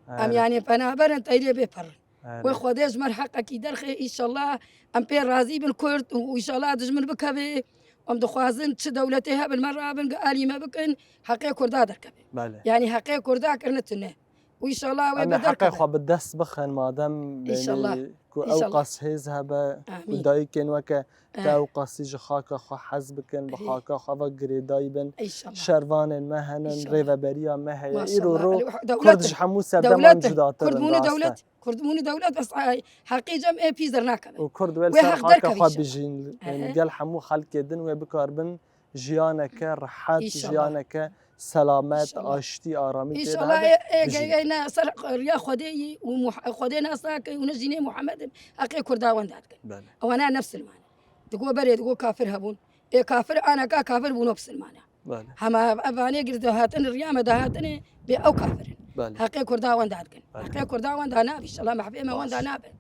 Em, erê, yanî penaber in, teyrê bê per. Erê. Wê Xwedê ji me re heqekî derxe, înşallah em pê razî bin Kurd û înşallah dijmin bikeve. Em dixwazin çi dewletê hebin me rabin, gi alî me bikin, heqê Kurda derkeve. Belê. Yanî heqê Kurda kirine tune. Û înşallah wê derkeve. Em ê heqê xwe bi dest bixin, madem, înşallah, yanî ku, înşallah, ew qas hêz hebe, amîn, û dayikên weke te, eh, ew qasî ji xaka xwe hez bikin, bi, eh, xaka xwe ve girêdayî bin. Înşallah. Şervanên me henin, înşallah, rêveberiya me heye. Maşallah. Îro ro Kurd ji hemû serdeman cudatir in, rast e. Kurd bûne dewlet, Kurd bûne dewlet, bes, ay, heqê cem ê pî zer nakeve. Û Kurd wê li ser xaka xwe bijîn, înşallah. Ehe. Gel hemû xelkê din wê bikaribin jiyaneke rehet, înşallah, jiyaneke selamet, înşallah, aştî, aramî tê de hebe. Înşallah, ê, ê, ê, ne ser riya Xwedê yî û Muh-, Xwedê nas nake û ne jî nê Muhammed in, heqê Kurda wenda dikin. Belê. Ewana ne bisilman in. Digo berê, digo kafir hebûn. Ê kafir aneka kafir bûno bisilmana. Belê. Hema ev, evanê girdi hatin, riya me de hatine, bê ew kafir in. Belê. Heqê Kurda wenda dikin. Belê. Heqê Kurda wenda nabe, înşallah mehbê me wenda nabe.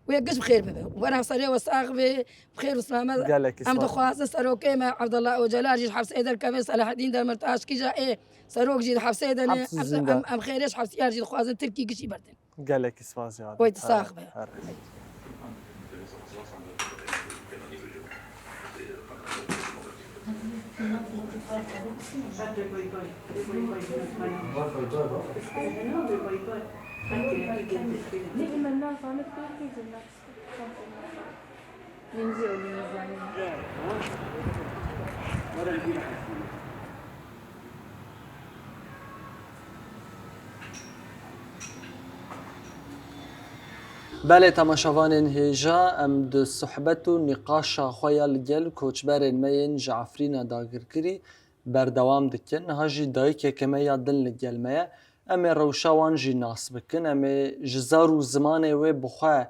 Wê giş bi xêr bibe. Wera serê we sax be, bi xêr û selamet. Gelekî spas. Em dixwazin serokê me Abdullah Ocalan jî ji hepsê derkeve, Selahaddin Demirtaş kîja ê serok jî di hepsê de ne. Em, em, em xêrê ji hepsiyan jî dixwazin, Tirkî gişî berdin. Gelekî spas ya. Wê tu sax be. Her, her. Belê, temaşevanên hêja, em di sohbet û nîqaşa xwe ya li gel koçberên me yên ji Efrîna dagirkirî berdewam dikin. Niha jî dayikeke me ya din li gel me ye. Em ê rewşa wan jî nas bikin. Em ê ji zar û zimanê wê bi xwe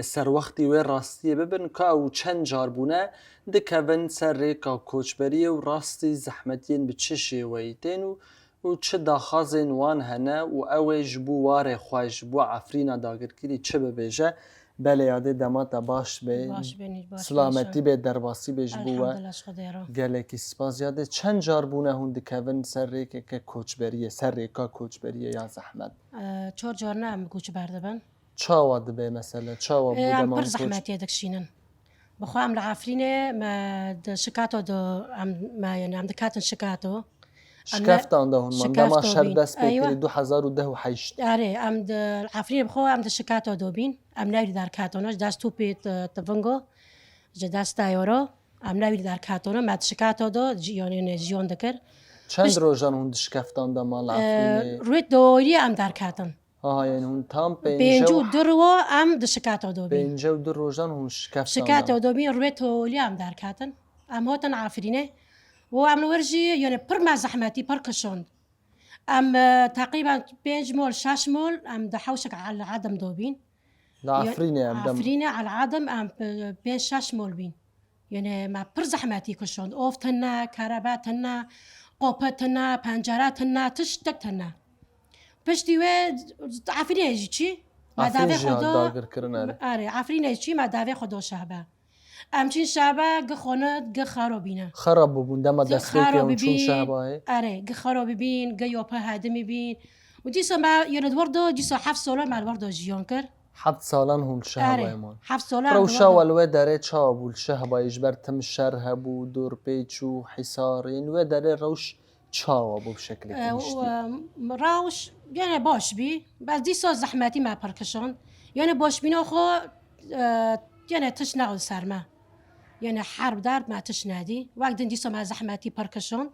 serwextî wê rastiyê bibin, ka ew çend car bûne dikevin ser rêka koçberiyê û rastî zehmetiyên bi çi şêweyî tên û, û çi daxazên wan hene û ew ê ji bo warê xwe, ji bo Efrîna dagirkirî çi bibêje. Belê yadê, dema te baş be. Baş be, nî baş be, silametî be, derbasî be ji bo we. Elhamdulillah, ji Xwedê re. Gelekî spas yadê. Çend car bûne hûn dikevin ser rêkeke koçberiyê, ser rêka koçberiyê ya zehmet? E, çar car ne em koçber dibin. Çawa dibe mesela? Çawa bû? Ê, em dema pir koç- zehmetiyê dikişînin. Bi xwe em li Efrînê me di Şikato de em, me, yani em dikatin Şikato. Em ne- Şikeftan de hûn man. Şikefto bîn. Dema şer dest pê kirî, eywa, du hezar û deh û heşt. Erê, em di Efrînê bi xwe em di Şikato de bîn. Em newî derketone, ji dest topê ti-, tivingo, ji dest teyaro. Em newî derketone, me di Şikato de ji-, yani ne jiyan dikir. Çend rojan hûn di Şikeftan de man li Efrînê? Ê, rûyê dorî em derketin. Aha, yani hûn tam pêncî û du rû em di Şikato dobîn. Pêncî û du rojan hûn Şikato dobîn, rûyê tolî em derketin. Em hatin Efrînê. Û em li wir jî, yani pir me zehmetî, pir kişand. Em, e, teqrîben pênc mol, şeş mol, em di hewşek El Edem dobîn. Li Efrînê em dem- Efrînê El Edem em, e, pênc şeş mol bîn. Yani me pir zehmetî kişand. Of tune, kerebe tune, qope tune, pencere tune, tiştek tune. Piştî wê Efrînê jî çî, me davê xwe da. Efrîn jî dagir kirin, erê. Erê, Efrînê jî çî, me davê xwe da şehbe. Em çîn şehbe, gi xwe ne, gi xero bîne. Xera bûbûn, dema destpêkê hûn çûn şehbayê. Erê, gi xero bibîn, gi yope hedimî bîn. Û dîsa me, yani di wir da, dîsa heft sala me li wir da jiyan kir. Heft salan hûn li şehbayê man. Erê, heft salan. Rewşa we li wê derê çawa bû li şehbayê, ji ber tim şer hebû, dorpêç û hîsar, yên wê derê rewş çawa bû bi şeklekî giştî? E, rewş gene baş bî, bes dîsa zehmetî me pir kişand. Yani başbîna xwe, e, yani tişt nexist ser me. Yanî herb dard me tiş nedî. Wek din dîsa me zehmetî pir kişand.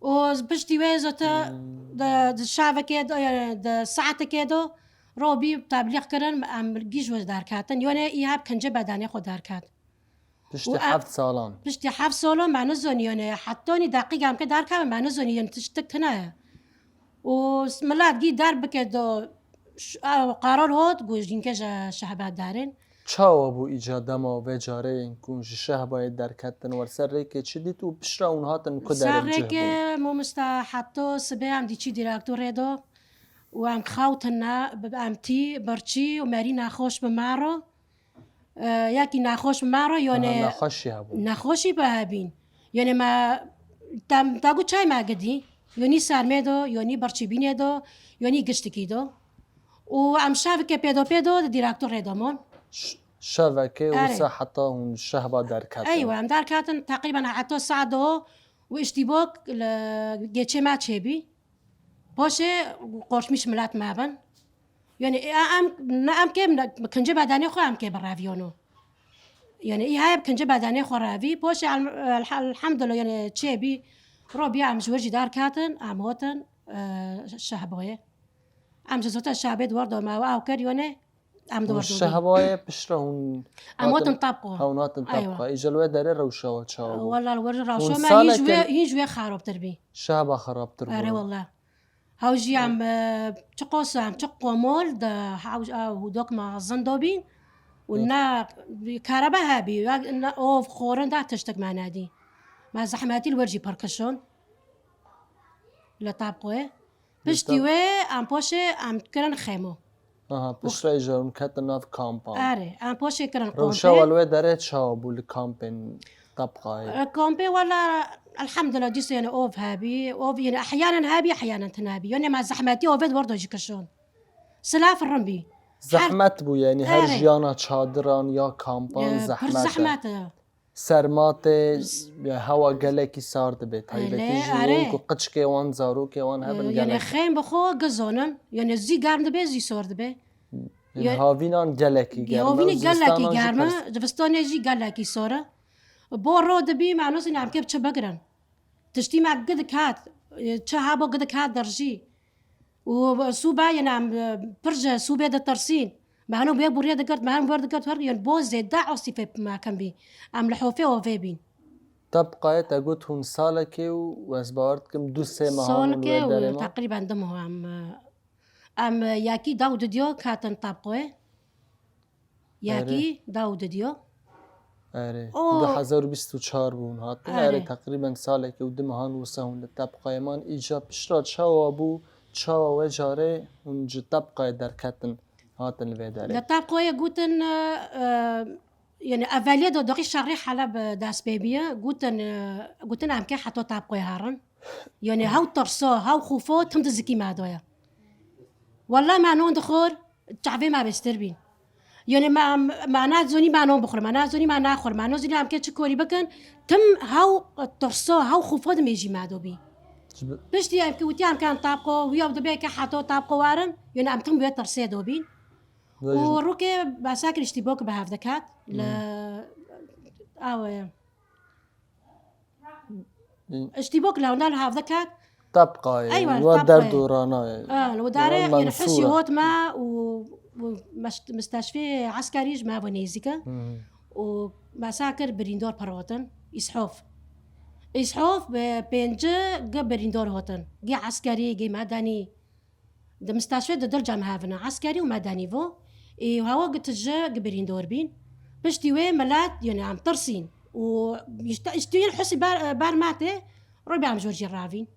Û piştî wê zate di, di şevekê de, yanî di saetekê de robî teblîx kirin, em gîj wê derketin. Yanî î heb kincê bedenê xwe derket. Piştî Û em heft salan. Piştî heft salan me nizanî, yanî hetanî deqîk em ke derkevin me nizanî, yanî tiştik tune ye. Û s-, milet gî derb bike do ş-, ew qerar hat, ku jînke ji şehba derin. Çawa bû îca dema vê carê yên ku ji şehbayê derketin, wer ser rêkê çi dît û piştre hûn hatin ku Ser derê cih rêkê bûn? Mamosta heta sibê em dî çî dîrektorê do û em xewtin ne, bi-, em tî, birçî û merî nexweş bi me re. E, yekî nexweş bi me re, Aha, yanî nexweşî hebû. Nexweşî bi hebîn. Yanî me, te, te got çay me gidî. Yanî sermê do, yanî birçîbînê do, yanî giştikî do. Û em şevike pêdo pêdo di dîrektorê de mon. Ş-, şevekê Erê. Wisa heta hûn şehba derketin. Eywa, em derketin teqrîben heta saet do û îştîbok li geçê me çêbî. Paşê qorşmîş milet me bin. Yanî, e, em, ne em kê, ne, kincê bedenê xwe em kê bireviyano. Yanî, î heye bi kincê bedenê xwe revî. Paşê, el-, el-, elhamdulillah, yanî, çêbî, robî em ji wir jî derketin, em hatin, e, şehbayê. Em ji zota şehbê di war de me ew kir, yanî, em di Hûn war de bîn. Şehbayê piştre hûn Em hatin hatin Tapqo. Hûn hatin Eywa. Tapqo. Îca li wê derê rewşa we çawa bû? Wela li wir rewşa Hûn me hîn ji saleke wê, hîn ji wê xerabtir bî. Şehba xerabtir bû. Erê wela. Hew jî em, e, çiqas em, çi komol di hew, ew hûdok me zindo bîn û Hı. ne kerebe hebî, ya ne ov, xorin de tiştik me nedî. Me zehmetî li wir jî pir kişand. Li Tapqoyê. Li Piştî Tap- wê em paşê em kirin xêmo. Aha, piştre jî em ketin nav kampan. Erê, em paşê kirin Rewşa kampê. we li wê derê çawa bû li kampên Tapqayê? E, kampê wela elhamdulillah dîsa yanî ov hebî, ov yanî ehyanen hebî, ehyanen tune hebî. Yanî me zehmetî ovê di war de jî kişand. Silav rin bî. Zehmet bû yanî her Erê. jiyana çadiran ya kampan E, pir zehmet e. zehmet e. Serma tê, ya hewa gelekî sar dibe, taybetî Elê, jî erê. wê ku qiçkê wan, zarokê wan hebin Ee, yani gelek. xem bi xwe gizonin. Yani zî germ dibe, zî sor dibe. Yani Ya- havînan gelekî germ e, Havînî gelekî zivistanan jî germ e, pir- zivistanê jî gelekî sor e. Bo ro dibî, me nûsî em kê bi çi bigirin. Tiştî me gidik hat, e, çi habo gidik hat derjî. Û sûbe, yene em, e, pir ji sûbê ditirsîn. Me heno bê buriyê digirt, me heno wer digirt, wer, yene bo zêde asîfê me kem bî. Em li hofê ovê bîn. Tebqayê te got hûn salekê û ez bawer dikim du sê meha hûn Salekê wê û derê ma? teqrîben du meha em, e, em, e, yekî daw didiyo ketin tebqoyê. Yekî Erê. daw didiyo. Erê. O Du hezar û bîst û çar bûn hatin. Erê. Erê, teqrîben salekê û du mehan wisa hûn li tebqayê man. Îca piştra çawa bû, çawa wê carê hûn ji tebqayê derketin, hatin li vê derê? Li tebqoyê gotin, e, e, yani eveliye de doxî şerê Heleb dest pê biye. Gotin, e, gotin em kê heta tebqoyê herin. Yani hew tirso, hew xûfo tim di zikî me doye. Wela me non dixwir, çavê me bêstir bîn. Yani me, me nazonî me non bixwir, me nazonî me naxwir, me nazonî em kê çi korî bikin, tim hew tirso, hew xûfo di mêjî me do bî. Ji bi- Piştî em kê witî em kê em tabqo, wiya dibe ke heto tabqo warin, yani em tim wê tirsê do bîn. Û rûkê besekir îştîbok bi hev diket, li, Hmm. awe. Îştîbok li hewna li hev diket. Tebqayê, Eywa, we tebqayê. derd û ranayê. Ha, li we darê, We yani, husî mensûra. hot me û, û meşt-, misteşfê eskerî ji me ve nêzîk e. Hmm. Û me sa kir birîndor pir hotin. Îshof. Îshof bi pênci gi birîndor hotin. Gi eskerî, gi medenî. Di misteşfê di dil cem hevine, eskerî û medenî vo. Ê hewa gi tije gi birîndor bîn. Piştî wê milet, yani, em tirsîn. Û işte, işte yên husî ber, ber me tê, rû be em jor jî ravîn.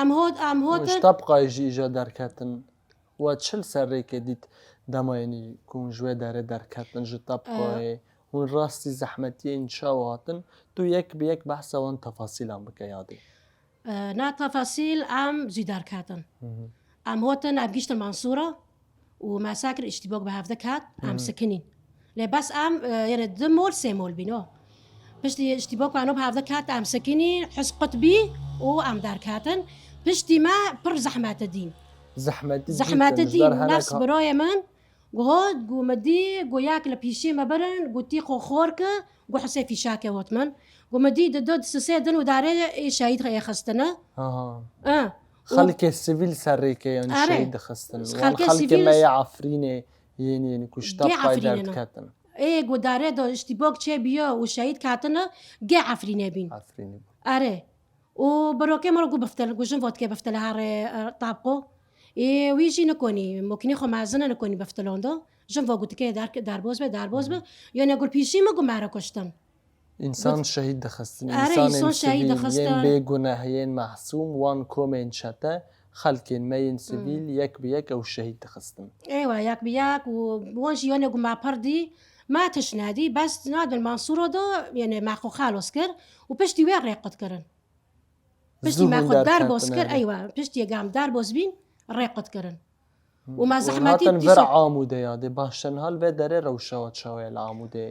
Em hot, em Û hotin. ji tebqayê jî îja derketin. We çil ser rêkê dît dema yenî ku hûn ji wê derê derketin ji tebqayê? Hûn rastî zehmetiyên çawa hatin? Tu yek bi yek behsa wan tefasîlan bike yadê. E, na tefasîl em zî derketin. Hı hı. Em hotin, em giştin Mansûra û me sa kir îştîbok bi hev diket, em Hı hı. sikinîn. Lê bes em, e, yani du mol, sê mol bîn o. Piştî îştîbok wano bi hev diket, em sikinîn, his qut bî û em derketin. Piştî me pir zehmeti dîn. Zehmeti Zehmeti dîtin, ji dîn, ber nefs hinek ha- birayê min, Got, got min dî, got yek li pîşê me birin, got tî xwe xor ki, got hisê fîşakê hot min. Got min dî di du di sisê din û darê ê şehîd xwe ê xistine. Aha. Eh. Û Xelkê sivîl serrêkê yanî Are. şehîd dixistin. Wan Xelkê xelkê sivîl me yê Efrînê yên, yên kuşta Gê pay Efrînê ne. derdiketin. Ê, got darê de îştîbok çê biyo û şehîd katine, gê Efrînê bîn. Efrînê bû. Are. Û birokê me re got biftil, got jin votke biftile herê, e, tabqo. Ê, wî jî nikonî, mokînê xwe mezin e, nikonî biftilondo. Jin vo got ke der-, derboz be, derboz be. Hı hı. Yone gur pîşî me got me re kuştin. Însan Got şehîd dixistin. Are, însanên însan şehîd sivîl, dixistin. Yên bêguneh, yên mehsûm, wan komên çete, xelkên me yên sivîl, Hmm. yek bi yek ew şehîd dixistin. Eywa, yek bi yek û wan jî yone got me pir dî, me tiş nedî, bes nadin Mansûro do, yene me xwe xalos kir û piştî wê rê qut kirin. Piştî Zû me hûn xwe derboz derketine kir, eve. eywa, piştî gam derboz bîn, rê qut kirin. Û me Hûn zehmetî hatin dîsa vir Amûdê ya, dê baş tenha li vê derê rewşa we çawa ye li Amûdê?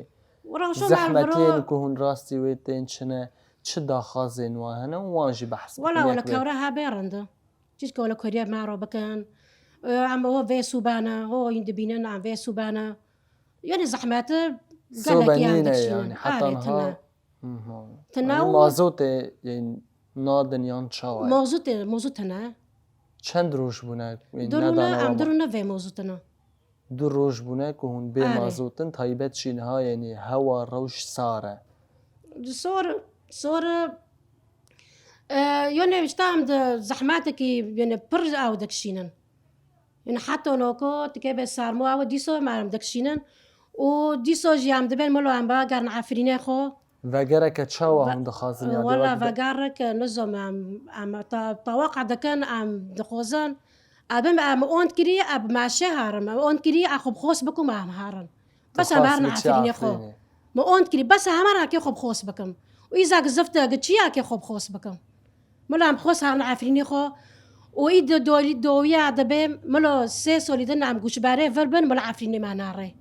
Rewşa me Zehmetiyên viro ku hûn rastî wê tên çine, çi daxwazên wan hene û wan jî behs Wala, bikin wala yek wê. kewre hebe rind e. Çîçke wala koriya me ro bikin. E, em o vê sûbane, ho yîn dibînin, em vê sûbane. Yani zehmeti Sobe gelek yan nîne dikşînin. yani, heta Arê, niha. tine. Mhm. Tine Yani û mazotê, yani nadin yan çawa ye? Mazotê, mazot tine. Çend roj bûne, yani Durûne, nedane em wa ma- durûne vê mazotine. Du roj bûne ku hûn bê Arê. mazotin, taybet jî niha, yani hewa rewş sar e. Sor, sor, e, yone işte em di zehmetekî, yani pir ew dikşînin. Û heta noko tikê bê sarmo ew dîso em em dikişînin. Û dîso jî em dibên milo em bigerin Efrînê xwe. Vegereke çawa Ve-, hûn dixwazin ya dê wela wek de- vegerek nizom em, em ta-, tawaqa dikin, em dixwazin. Ebim em ond kirî, eb meşe harim. Em ond kirî, e xwe bi xos bikim, em harin. Bes em Dixwaz harin biçî Efrînê xwe. Efrînê. Me ond kirî, bes heman akê xwe bi xos bikim. Û îza ki zifte, ki çiya ke xwe bi xos bikim. Mila em xwest harin Efrînê xwe. Û î di dorî, dowiya dibe, milo sê solî din em guçberê vir bin, mila Efrînê me nare.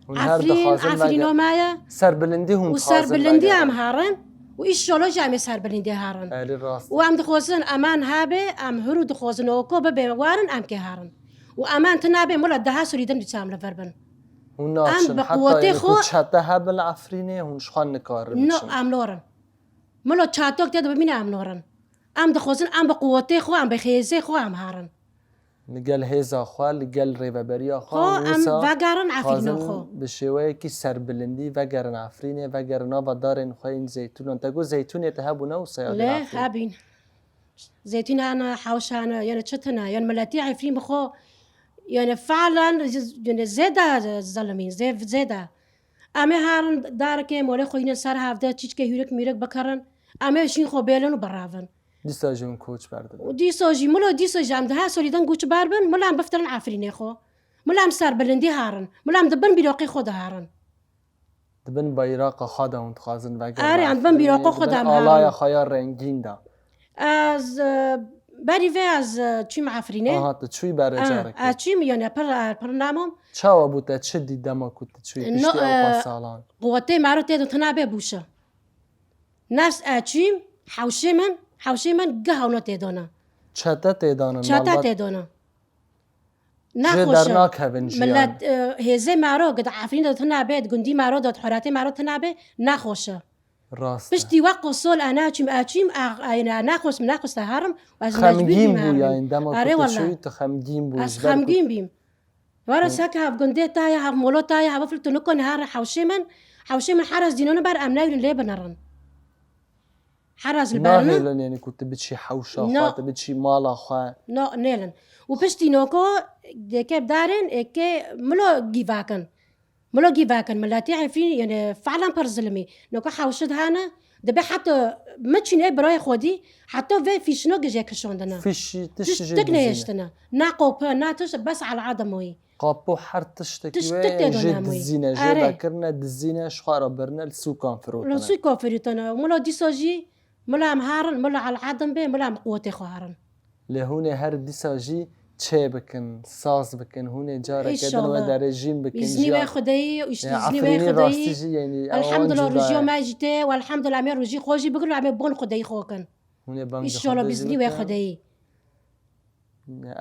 Hûn her Efrîn, dixwazin Efrîno vege-, me ye. serbilindî hûn Û dixwazin serbilindî vegerin. em harin. Û îşşolo jî em ê serbilindî harin. Erê rast. Û em dixwazin eman habe, em hiru dixwazin oko bibe warin, em kê harin. Û eman tinabe, mila daha solî din dîsa em li vir bin. Hûn Em naçin, bi heta quwetê yê ku xwe çete hebin li Efrînê, hûn ji xwe nikarin No, biçin. em norin. Milo çatok te de bimîne em norin. Em dixwazin em bi quwetê xwe, em bi hêzê xwe em harin. Li gel hêza xwe, li gel rêveberiya xwe, Xwe û em wisa vegerin Efrîna dixwazin xwe. bi şêweyekî serbilindî vegerin Efrînê, vegerin nava darên xwe yên zeytûnan. Te got zeytûnê te hebûne wisa ya Lê Efrîn? hebîn. Zeytûn hene, hewş hene, yani çi tune, yani miletî Efrîn bi xwe, yani fe'len, yani zêde zilimîn, zê-, zêde. Em ê herin darekê molê xwe yînin ser hevde, çîçkê hûrik mûrik bikerin. Em ê şîn xwe bêlin û biravin. Dîsa jî hûn koç berdibin. Û dîsa jî, milo dîsa jî em di her solî din koç berbin, mila em biftirin Efrînê xwe. Mila em serbilindî herin. Mila em di bin bîroqê xwe de herin. Di bin bayraqa xwe de hûn dixwazin vegerin Erê, em di bin Efrînê, bîroqa di xwe bin de em alaya herin. xwe ya rengîn de. Ez, e, berî vê ez, e, çûm Efrînê. Aha, tu çûyî berê Ha, carekê. ez çûm, yani pir, pir namam. Çawa bû te çi dî dema ku tu çûyî No, piştî ew e, qas salan? Quwetê mero tê de tune bê bûşe. Nefs e çîm, hewşê min, hewşê min geh hewna tê dana. Çete tê danin, Çete malbat tê dana. Jê Nexweş e. dernakevin jiyan. Millet, e, hêzê mero, gid Efrîn de tune bê, gundî mero de, horatê mero tune bê, nexweş e. Rast e. Piştî wek qosol e, neçîm, e çîm, e, e, ne, nexweş, nexweş te herim, ez Xemgîn mecbûr bû bîm herim. yani, dema Are ku tu wele. çûyî, tu xemgîn bû, Ez ji ber ku xemgîn bîm. Were Hı. seke hev gundê te ye, hev molo te ye, hev fil tu nikon her hewşê min, hewşê min her ez dînone ber em newrin lê binerin. Her ez li berine. Nahêlin yani ku tu biçî hewşa No. xwe, tu biçî mala xwe. No, nêlin. Û piştî noko dêke darên êke milo gîvakin. Milo gîvakin, miletî Efrîn, yani fe'len pir zilimî. Noko hewşi dihane, dibe heta min çîn ê birayê xwe dî, heta vê fîşino gijê kişandine. Fîşî, tişt Tişt jê tik dizîne. nehêştine. Na qope, na tişt, bes al adamoyî. Qapo her tiştekî Tişt wê tik tê jê dona moyî. dizîne, jê Are. vekirine, dizîne, ji xwe re birine, li sûkan firotine. Li sûkan firotine. Milo dîsa jî, milo em herin, milo al adam bê, milo em quwetê xwe herin. Lê hûn ê her dîsa jî çê bikin, saz bikin, hûn ê careke din wê de rejîm bikin, Îznî wê Xwedeyî, îznî wê Xwedeyî. Elhamdulillah, rojiya me jî tê, û elhamdulillah, em ê rojî xwe jî bigirin, em ê bon Xwedeyî xwe kin. Hûn ê bang ji Xwedê jî bikin. Îşallah, bîznî wê Xwedeyî.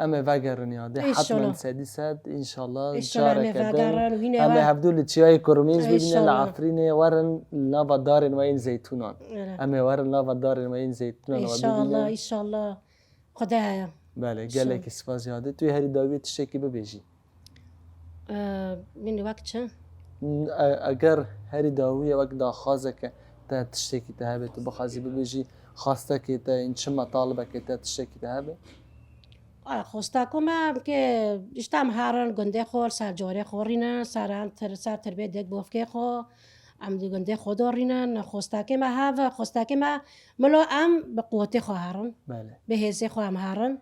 Em ê vegerin ya dê, Înşallah. Hetmen sedî sed, înşallah, Înşallah, em ê careke din. vegerin, wîne Em ê we. Hevdû li çiyayê Kurmînj bibînin, li Înşallah. Efrînê werin li nava darên me yên zeytûnan. Öyle. Em ê werin li nava darên me yên zeytûnan we Înşallah, bibînin. înşallah. Xuda heye. Belê, Înşallah. Gelekî spas ya dê. Tu yê herî dawiyê tiştekî bibêjî. Ee, Min wek çi? E-, eger herî dawiyê wek daxwazeke te tiştekî te hebe, tu bixwazî bibêjî, xastekê te, çi metalibekê te tiştekî te hebe? A, xostako me em ke işte em herin gundê xwe, ser corê xwe rînin, ser em tir-, ser tirbê dek bofkê xwe, em di gundê xwe de rînin, xostakê me hev, xostakê me milo em bi quwetê xwe herin, Belê. bi hêzê xwe em herin,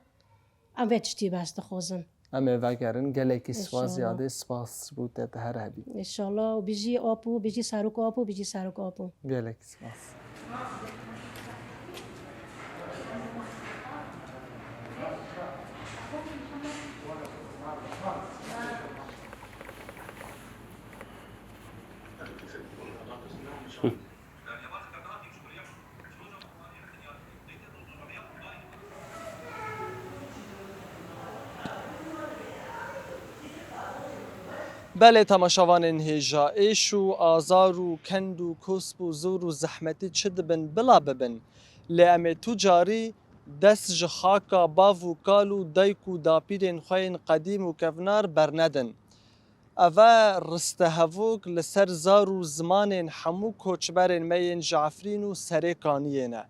em vê tiştî bes dixwazin. Em ê vegerin, gelekî spas Înşallah. ya dê, spas bû te, te her hebî. Înşallah, û bijî Apo, bijî Serok Apo, bijî Serok Apo. Gelekî spas. Belê temaşevanên hêja, êş û azar û kend û kosp û zor û zehmetî çi dibin bila bibin, lê em ê tu carî dest ji xaka bav û kal û dayik û dapîrên xwe yên qedîm û kevnar bernedin. Eve ristehevok li ser zar û zimanên hemû koçberên me yên ji Efrîn û Serê Kaniyê ne.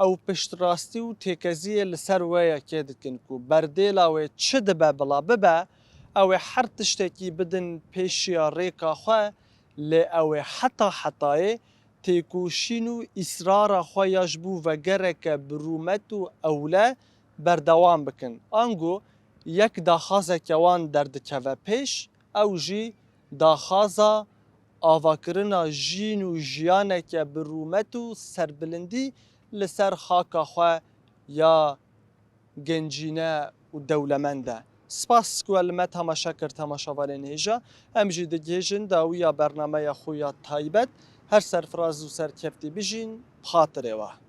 Ew piştrastî û têkeziyê li ser wê yekê dikin ku berdêla wê çi dibe bila bibe, ew ê her tiştekî bidin pêşiya rêka xwe, lê ew ê heta hetayê têkoşîn û îsrara xwe ya ji bo vegereke bi rûmet û ewle berdewam bikin. Ango yek daxwazeke wan derdikeve pêş, ew jî daxwaza avakirina jîn û jiyaneke bi rûmet û serbilindî li ser xaka xwe ya gencîne û dewlemend e. Spas ku we li me temaşe kir, temaşevanên hêja. Em jî digihêjin dawiya bernameya xwe ya taybet. Her serfiraz û serkeftî bijîn, bi xatirê we.